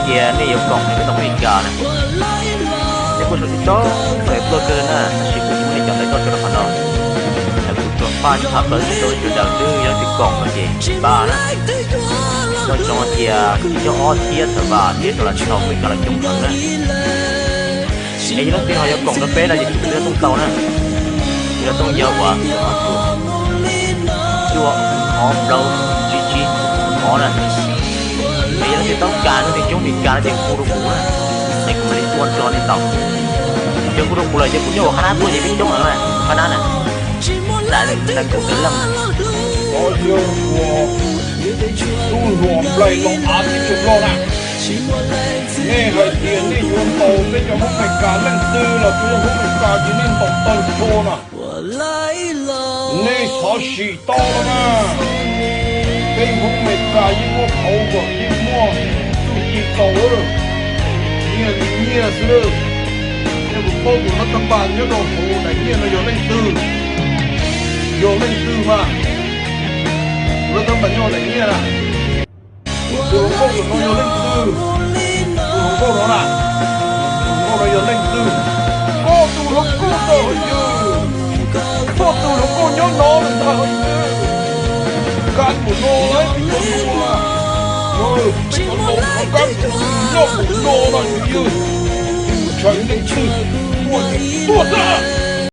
Cia nej yuav koom nej ntoo Amelikas na, nej kuj sau tib tsoom tuaj kawg na, tab sis kuv tsis muab nej cov ntawd coj rau qhov no. Kuv tsuas faj tshaj plaws rau sawv daws xwb, yog leej twg koom no ces npaj na. Nco ntsoov hais tias tsis yog ob thiab thaum Vam thiab rau los tsis tau Amelikas los coob heev na. Es yog leej twg ho yuav koom rau peb no ces tus twg yog tooj tau na, tus yog tooj yawg uas cuaj ob plaub tsib tsib ob na. Es yog leej twg toob kas leej twg coob Amelikas no ces hu rau kuv na, es kuv mam li ua rau nej tau. Yog hu rau kuv lawm ces kuv nyob ua qhab nab tuaj ces peb coob heev na, qhab nab na. Xav leej kuv cov leej, cov yawg uas tub hluas nplaig los av tib tug loj na, nej hais tias nej yuav ntaus peb cov Hmoob Amelikas leej twg los tsuas yog Hmoob Amelikas ces nej ntaus tawg nrho na. Nej thov sim tau los na, peb Hmoob Amelikas yeej muaj qhauv kom yeej muaj txuj ci tau lawm, nyiaj li nyiaj xwb lawm. Nej puas paub tus lab tab npas nyob rau hauv daim nyiaj no yog leej twg? Yog leej twg mas? Tus lab tab npas nyob daim nyiaj na. Tus hluas nkauj ntawm no yog leej twg? Tus hluas nkauj no na, tus hluas nkauj no yog leej twg? Koj tus hluas nkauj ntag hauj ywg. Koj tus hluas nkauj nyob no lawm ntag hauj ywg. Kab mus no lawm peb cov hluas, peb cov hluas no kab mus noj mus no no hauj ywg. Tus ntshai leej twg tuaj ces tuaj xwb.